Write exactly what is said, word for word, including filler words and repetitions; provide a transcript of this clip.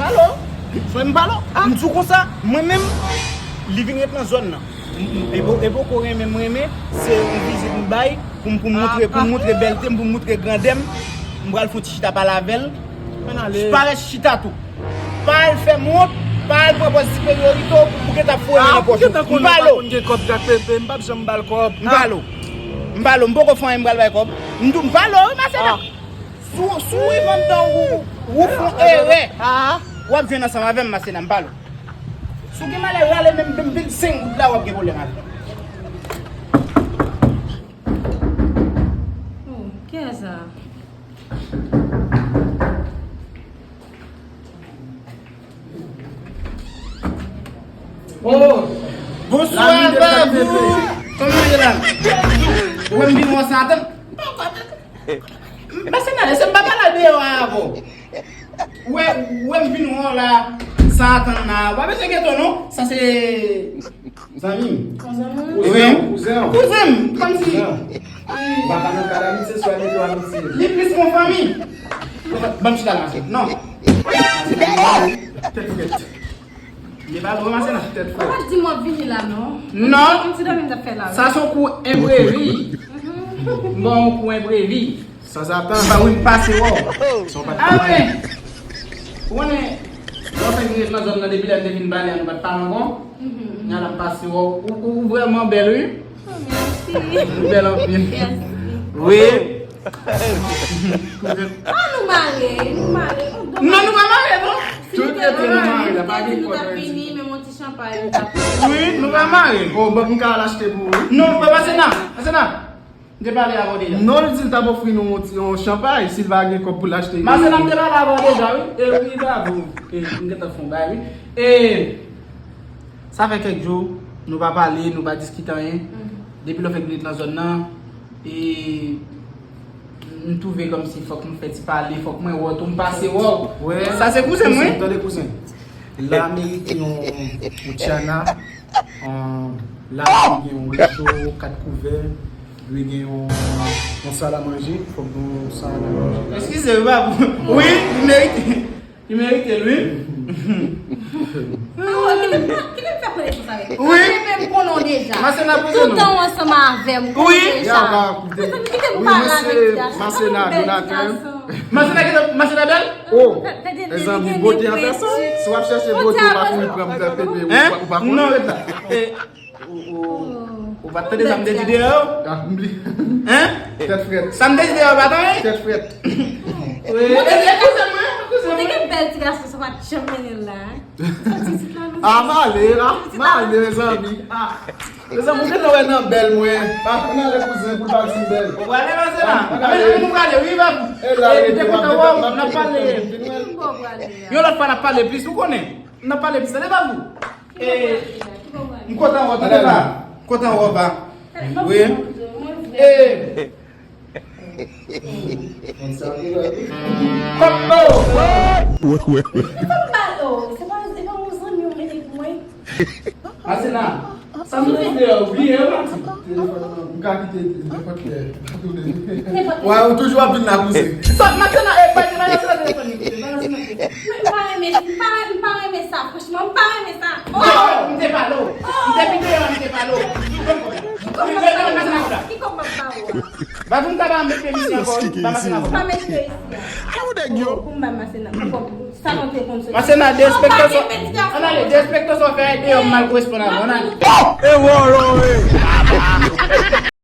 Alo, frè m, pale. M di w konsa, mwen menm, li vin ret nan zòn nan. M- m- E po- e poko renmen m renmen, se yon vizit m bay pou m pou m montre pou m montre bèlte m, pou m montre grandè m. M pral fè yon ti chita pale avè l. Parèt chita tou. Pa al fè m wont, pa al pran pòz siperyorite w pou gentan foure men nan pòch ou. M pale w. Konn gen kòb Jack Pepe, m p ap janm ba l kòb. M pale w. M pale w, m poko fè anyen, m pral bay kòb. M di w m pale w wi, Masena. Si w- si w rive anndan ou, ou fè yon erè, w ap jwenn ansanm avè m, Masena, m pale w. Si w gen malè rale menm, menm vennsenk goud la, w ap gen pwoblèm avè m. Oh, kiyès sa? Oh, bonswa, Babou. Kòman w ye la? Ou wè m vin wè w san atann. Masena, èske m pa pale deyò a avè w? Ou wè, ou wè m vin wè w la san atann la. Ou pa bezwen geto non. Sa se zanmi m. Kouzen w? Kouzen m. Kouzen m. Kòmsi. Ou pa ka nan kad amitye, se amitye w amitye. Li plis ke yon fanmi. Ban m chita la, non. Tèt frèt. Li pa dwe ranmase nan tèt frèt. Ou pa di m w ap vini la non. Non. Kòmsi dòmi m t ap fè la. Sa se yon kou enprevi. M ba w yon kou enprevi. Sanzatann. Ba wi m pase wè w. Sa w pa t prepare. Ou konnen, lè w fèk vin ret nan zòn nan depi lè m te vin pale a nou pa t pale ankò. Nana m pase wè w. Ou, ou, ou vrèman bèl wi. Ou bèl anpil. Wi. Ah, nou mare, nou mare. Non, nou pa mare non. Si nou te vini, nou ta vini, menm yon ti chanpay nou ta pran. Wi, nou pa mare. Oh, ban m ka al achte pou ou wi. Non, pa pase nan. Pase nan. M te pale avè w deja. Non, li di l t ap ofri nou yon ti- yon chanpay si l pa gen kòb pou l achte. Masena, m te pale avè w deja wi. E wi, bravo. E m gentan fè yon bagay wi. E sa fè kèk jou nou pa pale, nou pa diskite anyen. Depi lè w fèk vin nan zòn nan, e m twouve kòmsi fòk m fè ti pale, fòk mwen wè w tou, m pase wè w. Sa se kouzen m wi. Tande kouzen. La merite yon, yon tchana, la dwe gen yon recho, kat kouvè, dwe gen yon, yon sal a manje, fòk gen yon sal a manje. Eskize wi, babou. Wi, li merite. Li merite l wi. Kite m fè konesans avèk ou. Wi. Mwen menm konnen w deja. Masena poze non. Toutan w ansanm avè m, konnen deja. Mezanmi, kite m pale avèk ti gason. Sa se yon bèl ti gason. Masena, Masena bèl? Oh, mezanmi, bote an pèsòn. Si w ap chèche bote, ou pa konn pran m fè pepe, ou pa konn. Non, ret la. Ou pa t tande sa m te di deyò yo? Hein? Tèt frèt. Sa m te di deyò yo pa tande? Tèt frèt. Wi. Ou te gen bèl ti gason, sa pa t janm mennen l la. Ah, m ale, ah, m ale, mezanmi. Ah. Mezanmi, ou gentan wè nan bèl mwen. Pa pran ale kouzen pou l pa di m bèl. Ou prale, Masena? Mezanmi, nou prale, wi, babou. E la, e te kontan wè w, n ap pale. Yon lòt fwa, n ap pale plis, ou konnen. N ap pale plis, tande, babou. E, m kontan wè w, tande, ba. Kontan wè w, ba. Wi. E, Kòb, oh! Wè, wè, wè. Kòb ba l, oh. Se pa, se pa yon zanmi ou mete pou mwen. Masena, sa m te di deyò, ou bliye, wi, Mati? Telefòn nan, m ka kite nenpòt lè. Wè, ou toujou ap vin la, kouzen. Sòt, Masena, e, bay Masena telefòn li, kite, bay Masena telefòn. Mwen, m pa renmen, m pa, m pa renmen sa, franchman, m pa renmen sa. Oh! M te pale w. M te vin deyò, m te pale w. Ki kòb m ap ba ou a? Ba pou m ta ba m met peyi isi ankò, wi. Ba Masena ankò. Pa met peyi isi a. Pou m ba Masena, pou kòb sa nou te konn soti. Masena, derespekte sa. Ann ale, derespekte sa w fè a, deyò m mal koresponn avè w. Ann ale. E wòlò,